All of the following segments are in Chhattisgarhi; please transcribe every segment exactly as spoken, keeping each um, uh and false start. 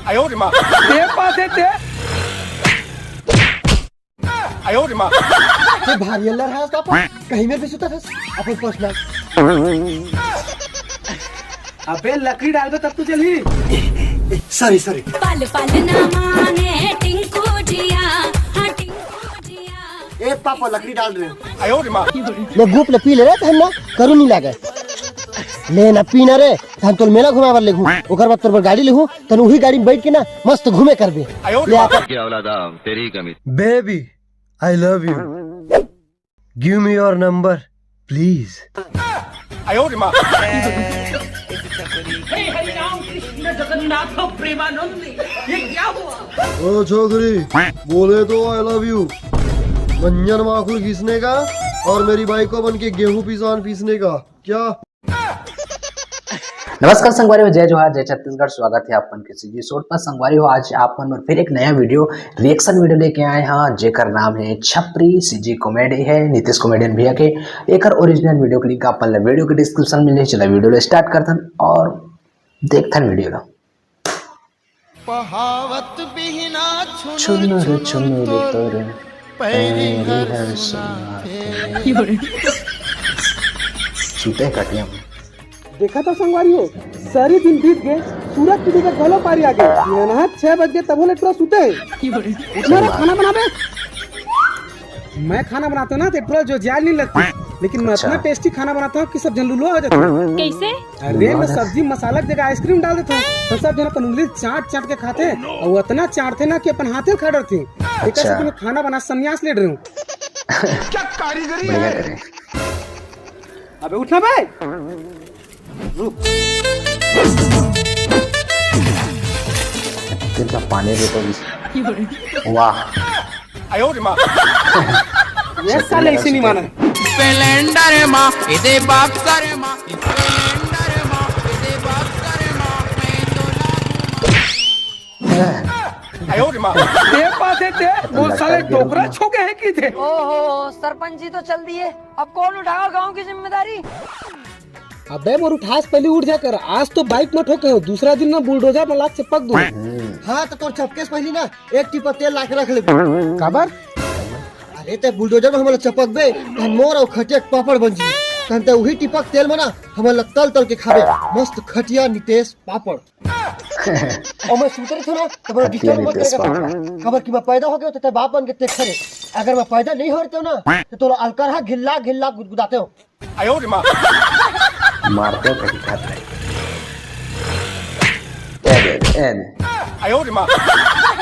आयो रे माँ। तेरे पास है ते। आयो रे माँ। ये भारी अल्लर है उसका पर। कहीं में भी सुता था अपन पर्सनल। अबे लकड़ी डालबे तब तो चलही। Sorry sorry. पल पल न माने टिंकू जिया, हाँ टिंकू जिया। ए पापा लकड़ी डाल रहे हो। आयो रे माँ। ले गुप ले पी ले रे, तहन ना करू नहीं लागे। ले ना पी ना रे, तहन तोल मेला घुमाए बर ले घूम। ओकर बाद तोर बर गाड़ी ले हूँ, तहन उही गाड़ी में बैठ के ना मस्त घूमे करबे। आयो रे ले माँ। आता। की औलादा, तेरी ही कमी। Baby, I love you. Give me your number, please. आयो रे माँ। हे हरि राम कृष्ण जगन्नाथ प्रेमानंद, ये क्या हुआ? ओ छोकरी, बोले तो I love you। मंजन माखुल घिसने का और मेरी बाई को बन के गेहूं पिसान पीसने का। क्या? नमस्कार संगवारी हो, जय जोहार, जय छत्तीसगढ़। स्वागत है आप मन के सीजी शॉर्ट पर। संगवारी हो, आज आप मन बर फिर एक नया वीडियो, रिएक्शन वीडियो लेके आए हैं, जेकर नाम है छपरी। सीजी कॉमेडी है नितेश कॉमेडियन भैया के। एकर ओरिजिनल वीडियो के लिंक आप मन ला वीडियो के डिस्क्रिप्शन में मिल जाही। चला वीडियो ला स्टार्ट करथन और देखथन वीडियो ला। पहावत बिहना छुनुर छुनुर छुनुर तोर तोर पैरी पैरी हर हर सुनाथे। सुनाथे। सुते खटिया में। देखा था संगवारी हो, सारी दिन बीत गए, सूरज के डूबे घलो पारी आ गए। नहा छह बज गए तब ले टुरा सुते हैं। उठना रे, खाना बनाबे। मैं खाना बनाता हूँ ना तो टुरा जो जाल नहीं लगती, लेकिन मैं अच्छा। इतना टेस्टी खाना बनाता हूँ कि सब जन लुलुआ हो जाते हैं। कैसे? अरे मैं सब्जी मसाला के जगह आइसक्रीम डाल देता हूँ, तो सब जन अपन उंगली चाट चाट के खाते हैं और वो इतना चाटते ना कि अपन हाथे खा डरते हैं। एक अच्छा। ऐसे तुम्हें खाना बना संन्यास ले रहे हूँ। क्या कारीगरी बढ़िया है। करे। अबे उठना बे। रुक। तेरे का पानी दे तो भी। वाह। आयो रे माँ। ये साले ऐसे नहीं माना। स्प्लेंडर माँ, इदे बॉक्सर माँ, स्प्लेंडर माँ, इदे बॉक्सर माँ, मैं तो लागू। आयो रे माँ। तेरे पास है ते, वो साले डोकरा छोके हैं कि थे। ओहो, सरपंच जी तो चल दिए, अब कौन उठाओ गांव की जिम्मेदारी? अबे मोर उठास पहले उठ जा कर, आज तो बाइक में ठोके हो, दूसरा दिन ना बुलडोजर में लात से पक दूँ। हाँ तो तोर चपके से पहले ना एक टिपा तेल ला के रख ले। काबर? अरे ते बुलडोजर में हमला चपक बे, तहन मोर अउ खटिया के पापड़ बन जी। तहन ते उही टिपक तेल में ना हमला तल तल के खाबे, मस्त खटिया नितेश पापड़। और मैं सूत रही थी ना, तो बड़ा खटिया डिस्टर्ब मत नितेश करेगा। पापड़। काबर कि मैं पैदा हो गया तो ते बाप बन के ते खरे। अगर मैं पैदा नहीं हो रहे ना, तो तोला अलकरहा घिल्ला घिल्ला गुदगुदाते हो। आयो रे माँ। मारते हो कहीं खाते हैं। ए दे, ए दे। आयो रे माँ।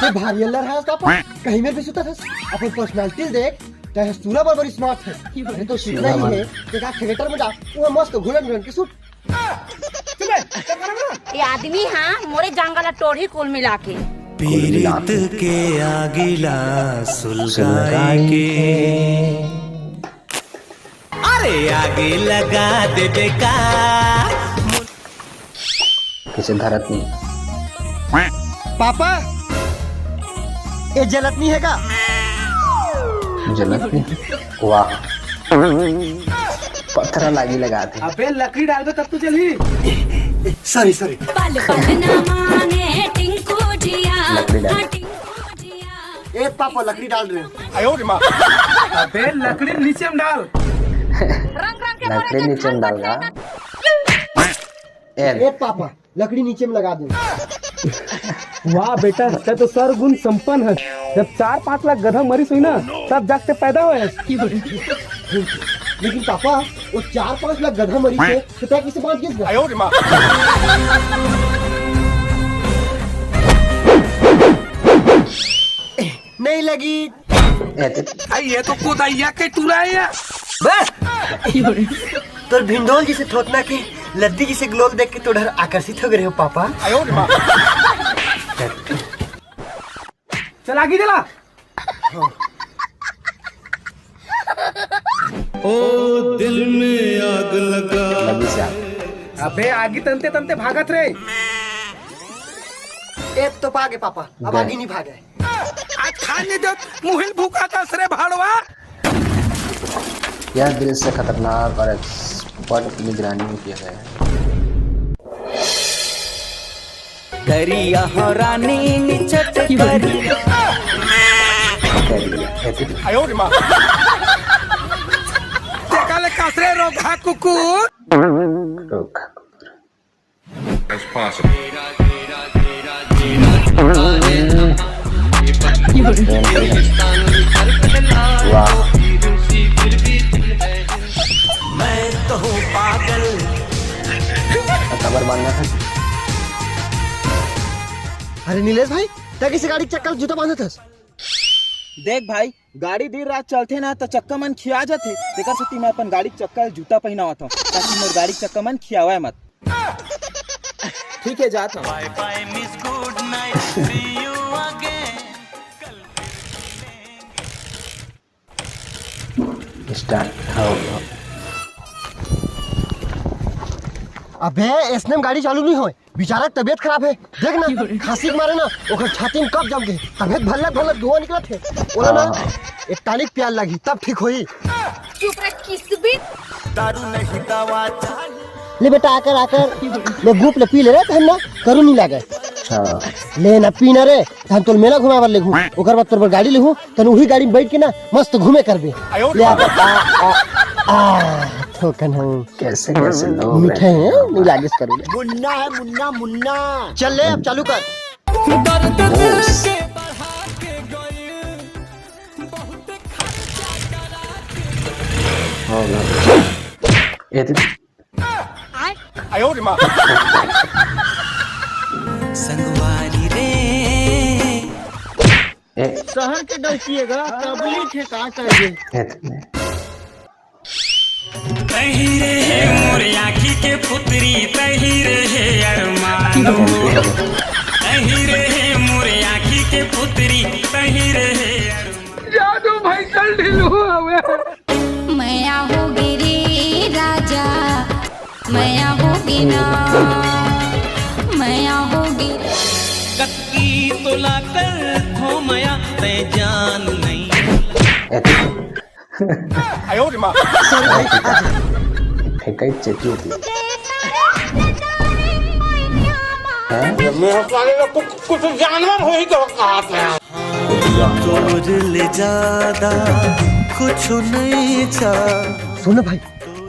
ते भारी अल्लर है उसका पर। कहीं में भी सुता था। अपन पर्सनालिटी देख, ते सूरा बराबर स्मार्ट है। अरे तो सीखना ही है। ते का थिएटर में जा, वो मस्त घुलन घुलन के सूट। ये आदमी हाँ मोरे जांगला टोढ़ी कुल मिला के। पीरित के आगिला सुलगाई के। अरे आगे लगा दे बेकार। किसे धरत नहीं। पापा, ये जलत नहीं है का? जलत नहीं। वाह। पत्थर लागी लगा दे। अबे लकड़ी डाल दो तब तो जलही। Sorry sorry. पल पल न माने टिंकू जिया, लकड़ी डाल। हाँ, टिंकू जिया। ए पापा लकड़ी डाल रहे हो। आयो रे माँ। अबे लकड़ी नीचे में डाल। रंग रंग के लकड़ी नीचे में डाल रहा। ए ए पापा लकड़ी नीचे में लगा दे। वाह बेटा, ते तो सर्वगुण संपन्न है। जब चार पाँच लाख गधा मरीस हुई ना, तब जाके पैदा होए। लेकिन पापा, वो चार पाँच लाख गधा मरीस है, तो तय किसे बांट गया? आयो रे माँ। नहीं लगी। ए, ते आ, ये तो कोदैया के टूरा है यार। बस। तोर भिंडोल जैसे थोथना के लद्दी जैसे ग्लोल देख के तो डर आकर्षित हो गए हो पापा। आयो रे माँ। चल आगे चला। ओ दिल में आग लगा। लगी से आग। अबे आगी तनते तनते भागत रे। एक तो पागे पापा, अब गए। आगे नहीं भागे। आज खाने दो, मुहिल भूखा था सरे भाड़वा। यह दृश्य खतरनाक और एक्सपर्ट की निगरानी में किया गया है। करिया हो रानी निछट करिया। करिया, ऐसे तो। तेका ले कासरे रोगहा कुकुर। रोगहा कुकुर। As possible. वाह। मैं तो हूँ पागल। कबर बांधना था। अरे नीलेश भाई, तैं कइसे गाड़ी के चक्का ल जूता बांधत हस? देख भाई, गाड़ी दिन रात चलथे ना, त चक्का मन खिया जाथे। तेकर सेती मैं अपन गाड़ी के चक्का ल जूता पहिनावत हूँ, ताकि मोर गाड़ी के चक्का मन खियावय मत। ठीक है, जात हूँ। Start हो गया। अबे, इसने में गाड़ी चालू नहीं होए। बेचारा के तबीयत खराब हे, देख ना, खांसी के मारे ना ओकर छाती में कफ जम गे, तबीयत भल्लक भल्लक धुआं निकलत हे। ओला ना हाँ। एक टॉनिक पियाल लगही, तब ठीक होही। चुप रह किसबिन। दारू नहीं दवा चाही। ले बेटा, आकर आकर ले गुप ले पी ले रे, तहन ना करू नहीं लागे। हाँ। ले ना पी ना रे, तहन तोल मेला घुमाए बर लेगहूँ, ओकर बाद तोर बर गाड़ी लेहूँ, तहन उही गाड़ी में बैठ के ना मस्त घूमे करबे। ले आ, आ, आ, आ, थोकन हूँ। कैसे कैसे लोग मीठे रहते हैं, हैं। नहीं लागिस करू ले। मुन्ना है, मुन्ना, मुन्ना। चल ले, अब चालू कर। दर्द दिल के बढ़ा के गइल, बहुत खर्चा करा के। हो गया। ये तो संगवारी रे। ए। शहर के डौकिएगा, तबली ठेका कर दे। ए तो। तही रे हे मोर आँखी के पुतरी, तही रे हे अरमान। तही रे हे मोर आँखी के पुतरी, तही रे हे अरमान। जादू भाई चल ढिलू हवे। मया होगे रे राजा, मया होगे ना, मया होगे रे। कत्ती तोला कर थो मया, तै जान नहीं। ए तो। Sorry भाई, आज। फेंकाई चेती होती। हैं? मैं साले लोग कुछ, कुछ जानवर हो ही तो कहा था। तोर ले ज्यादा कुछ नहीं चाह। सुन ना भाई,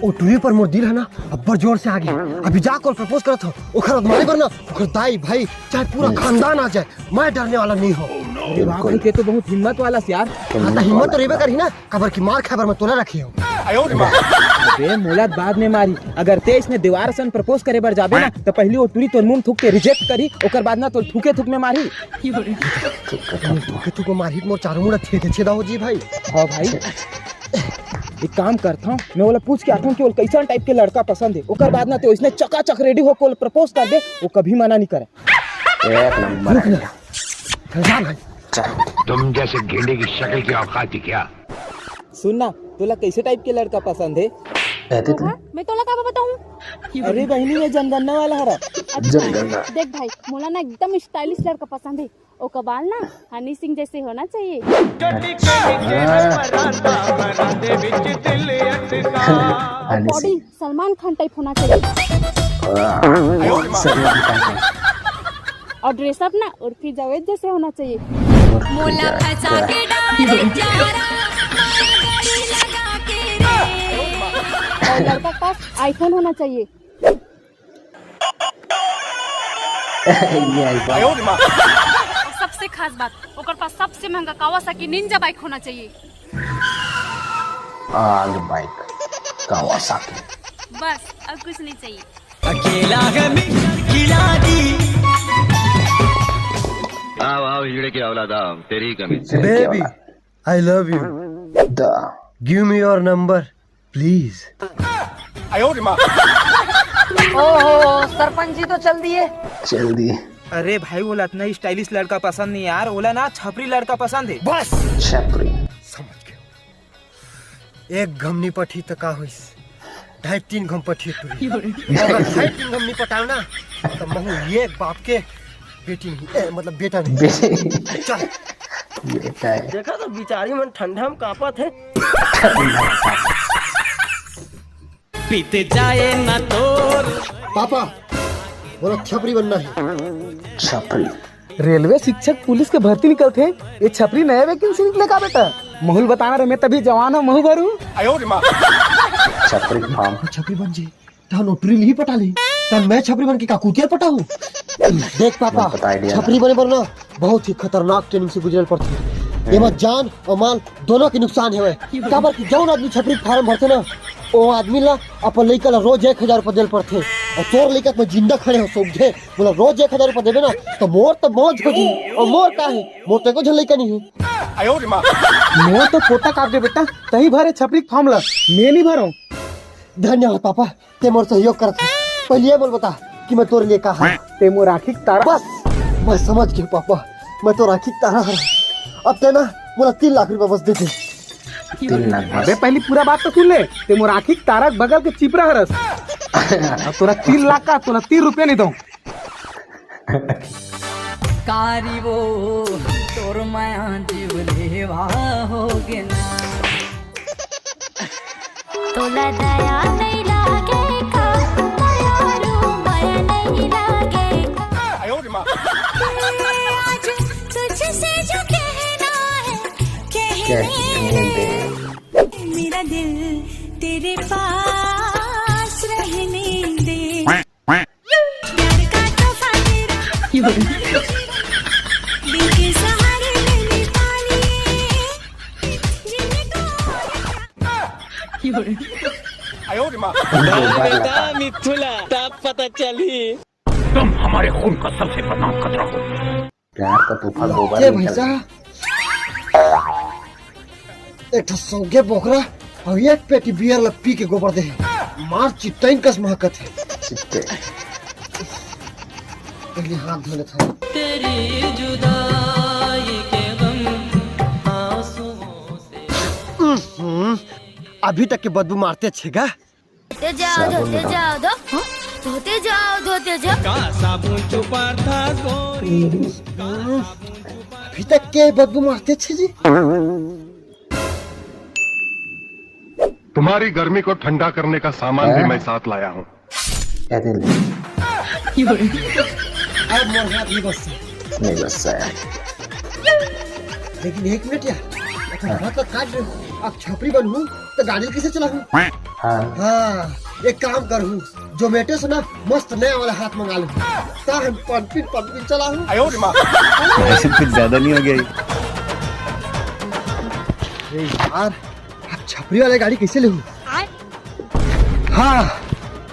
ओ टुरी पर मोर दिल है ना, अब्बड़ जोर से आगे। अभी जा कौन प्रपोज करत हो, ओखर अदमारे पर ना, ओखर दाई भाई, चाहे पूरा खानदान आ जाए, मैं डरने वाला नहीं हूँ। अरे वाह भाई, बिल्कुल। ते तो बहुत हिम्मत वाला से यार। हाँ, तो हिम्मत तो रेबे करही ना, काबर कि मार खाए बर मैं तोला रखे हूँ। अबे मोला बाद में मारी, अगर ते इसने दीवार असन प्रपोज करे बर जाबे ना, तो पहली वो टुरी तोर मुंह थूक के रिजेक्ट करी, ओकर बाद ना तोर थूके थूक में मारी। थूके थूक में मारी, मोर चारों मुड़ा छेदा छेदा हो जी भाई। हाँ भाई, एक काम करता हूँ, मैं ओला पूछ के आता हूँ कि ओला कैसन टाइप के लड़का पसंद है, ओकर बाद ना ते इसने चकाचक रेडी होके ओला प्रपोज कर दे, वो कभी मना नहीं करे। एक नंबर रुक ना। आइडिया। जा भाई। चल। तुम जैसे गेंडे की शक्ल की औकात ही क्या? सुन ना, तोला कैसे टाइप के लड़का पसंद है? कहते थे। हाँ, मैं तोला का बताऊं? अरे बहिनी, मैं जनगणना वाला हरा। अच्छा, जनगणना। देख भाई, मोला ना एकदम स्टाइलिश लड़का पसंद है। ओकर बाल ना हनी सिंह जैसे होना चाहिए। अच्छा। हाँ। हनी बॉडी सिंह। सलमान खान टाइप होना चाहिए। वाह, सलमान खान। और ड्रेसअप ना उर्फी जावेद जैसे होना चाहिए। उर्फी मोला जावेद। फंसा के डाले जा रहा, माया गाड़ी लगा के रे। और लड़का के पास आईफोन होना चाहिए। ये आईफोन। और सबसे खास बात, ओकर पास सबसे महंगा कावासाकी निंजा बाइक होना चाहिए। आग बाइक, कावासाकी। बस, और कुछ नहीं चाहिए। अकेला है मिस्टर खिलाड़ी। आओ, आओ, हीरे की औलाद, आओ, तेरी ही कमी। तेरी क्या बेबी, औलाद? I love you। दा। Give me your number, please। ओहो, सरपंच जी तो चल दिए। चल दिए। अरे भाई, ओला इतना स्टाइलिश लड़का पसंद नहीं यार, ओला ना छपरी लड़का पसंद है। बस। छपरी। समझ गया। एक घमनी पठी त का होइस, ढाई तीन घम पठी टुरी। अगर ढाई तीन घमनी पटाल ना, त महू एक बाप के बेटी नहीं, ए, मतलब बेटा नहीं। बे-, चल। बेटा है। देखा तो बिचारी मन ठंडा में कांपत है। बीत जाए ना तोर। पापा, बोला, छपरी बनना है। छपरी। रेलवे शिक्षक, पुलिस के भर्ती निकलथे, ये छपरी नया वैकेंसी निकले का बेटा? महूं ल बताना रे, मैं तभी जवान हूँ, महूं भरूं। छपरी फार्म। छपरी बन जी। त नौकरी नहीं पटा ली, त मैं छपरी बन के का कुतिया पटाहूं? देख पापा, छपरी बने बर ना बहुत ही खतरनाक ट्रेनिंग से गुजरे ल पड़थे। एमा जान और माल दोनों के नुकसान हवय। काबर कि जौन आदमी छपरी फार्म भरथे ना, ओ आदमी ला अपन लइका ला रोज एक हजार रुपया देल पड़थे। और तोर लइका के मैं जिंदा खड़े हो सोझे, बोला रोज एक हजार रुपया देबे ना, तो मोर तो मौज हो जी। और मोर का है, मोर तो एको झन लइका नहीं है। मोर तो पोता काट दे बेटा, तही भरे छपरी फार्म ला, मैं नहीं भरो। धन्यवाद पापा, ते मोर सहयोग करत हस। पहले ये बोल बता कि मैं तोर लिए का हूँ। ते मोर आँखी के तारा। बस, मैं समझ गया पापा, मैं तोर आँखी के तारा हूँ। अब ते ना मोला तीन लाख रुपया बस दे दे। तीन लाख बस। अबे पहली पूरा बात तो सुन ले, ते मोर आँखी के तारा बगल के चिपरा हरस। अब तोरा तीन लाख का, तोरा तीन रुपया नहीं दो। कारी वो तोर माया जीव लेवा हो गे ना। तोला दया नहीं लागे का, दयालु माया नहीं लागे का। आज तुझसे जो कहना है, कहने दे। मेरा दिल तेरे पास रहने दे। प्यार का तोहफा तेरा। दिल के सहारे मैंने पा लिए। जिंदगी का बेटा मिथुला, तब पता चली। तुम हमारे खून का सबसे बदनाम कतरा हो। प्यार का तोहफा गोबर ये निकल भैंसा, एक ठो सौगे बोकरा और एक पेटी बियर ला पी के गोबर दे हे। मार चित्तैन कस महकत हे। चित्ते। पहले हाथ धो लेता हूँ। तेरी जुदाई के गम आंसुओं से। हम्म, अभी तक के बदबू मारते छेगा। धोते जाओ, साबुन धोते लगाओ। जाओ, धो-, हाँ? धोते जाओ, धोते जाओ। का साबुन चुपार था गोरी? अभी तक के बदबू मारते छे जी। तुम्हारी गर्मी को ठंडा करने का सामान भी हाँ। मैं साथ लाया हूँ। क्या दे ले? अब मोर हाथ नहीं बस। नहीं बस है। लेकिन एक मिनट यार, अगर हाँ। हाथ तो काट रहे हो, अब छपरी बनहूँ तो गाड़ी कैसे चलाहूँ? हाँ। हाँ, एक काम करहूँ, Zomato से ना मस्त नया वाला हाथ मंगा लूँ, ता हम पनपिन पनपिन चलाहूँ। ऐसे कुछ ज्यादा नहीं हो गया ये? ए यार, अब छपरी वाला गाड़ी कैसे लेहूँ? हाँ,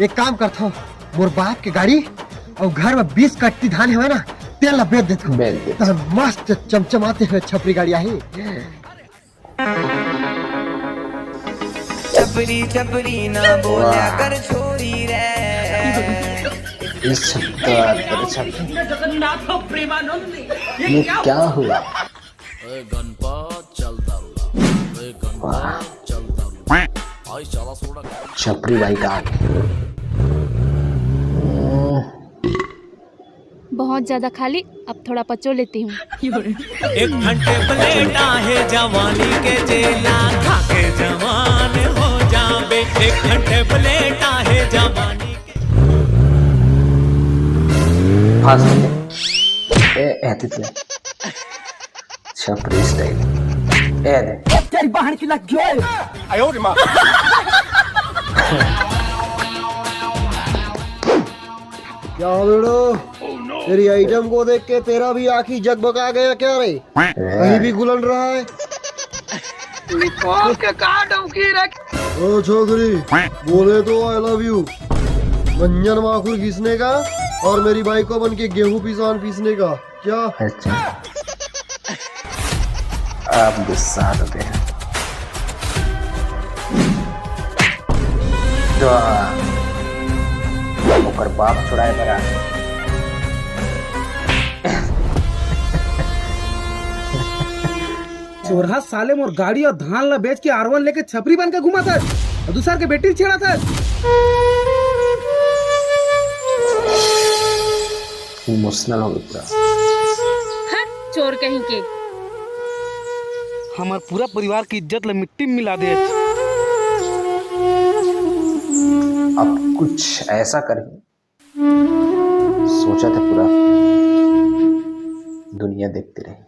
एक काम करता हूँ, मोर बाप के गाड़ी और घर में बीस कट्टी धान है ना, तेल ला बेच देता हूँ। बेच देता। तो मस्त चमचमाते हुए छपरी गाड़ी आई। छपरी छपरी ना बोला वाह। कर छोरी रे। इस छक्का पर छक्का। जगन्नाथ प्रेमानंद, ये ये क्या क्या हुआ? ए गणपत चल दारू ला, ए गणपत वाह। चल दारू ला। आई साला सोडा का। छपरी भाई का। बहुत ज्यादा खा ली, अब थोड़ा पचो लेती हूँ। एक घंटे प्लेट आहे जवानी के जेला, खा के जवान हो जाबे। एक घंटे प्लेट आहे जवानी के। फांस दे। ए, ए, तितले। छपरी स्टाइल। ए दे। तेरी बहन की लग गई। क्या बेड़ो, तेरी आइटम को देख के तेरा भी आँखी जगमगा गया क्या रे? कहीं भी गुलन रहा है? निकाल के कहा डौकी रख। ओ छोकरी, बोले तो I love you। मंजन माखुर घिसने का और मेरी बाई को बन के गेहूं पिसान पीसने का। क्या? अच्छा। आप गुस्सा आ जाते हैं। तो ओकर बाप छुड़ाए बर आ। चोरहा साले मोर गाड़ी और धान ला बेच के आर वन लेके छपरी बन के घुमाथस और दूसर के बेटी छेड़ाथस। इमोशनल हो गया पूरा। हट, चोर कहीं के। हमार पूरा परिवार की इज्जत ला मिट्टी में मिला दे। अब कुछ ऐसा करें। सोचा था पूरा दुनिया देखते रहे।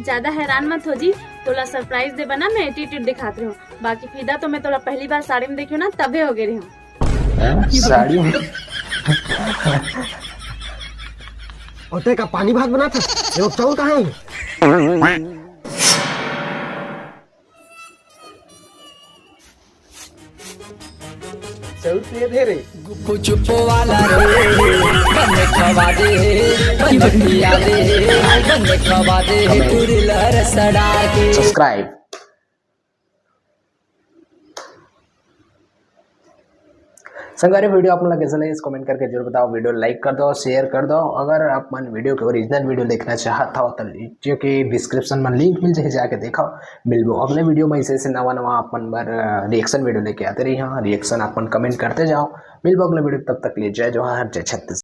ज्यादा हैरान मत हो जी, तोला सरप्राइज दे बना मैं एटीट्यूड दिखात रही हूँ। बाकी फिदा तो मैं तोला पहली बार साड़ी में देखी हूँ ना, तबे हो गए रही हूँ। साड़ी में? ओते का पानी भात बना था, ये चावल कहाँ है? चौथ ये दे रे। गुप्पू चुप्पो वाला रे, बने खवा दे, बने पिया दे, बने खवा दे, पूरी लहर सड़ा के। सब्सक्राइब। संगवारी, वीडियो आप मन ला कैसा लगे, कमेंट करके जरूर बताओ। वीडियो लाइक कर दो, शेयर कर दो। अगर आप मन वीडियो के ओरिजिनल वीडियो देखना चाहत हो तो नीचे के डिस्क्रिप्शन में लिंक मिल जाए, जाके देखो। मिलबो अगले वीडियो में ऐसे ऐसे नवा नवा अपन बर रिएक्शन वीडियो लेके आते रही। हाँ, रिएक्शन अपन कमेंट करते जाओ। मिलबो अगले वीडियो, तब तक के लिए जय जोहार, जय छत्तीसगढ़।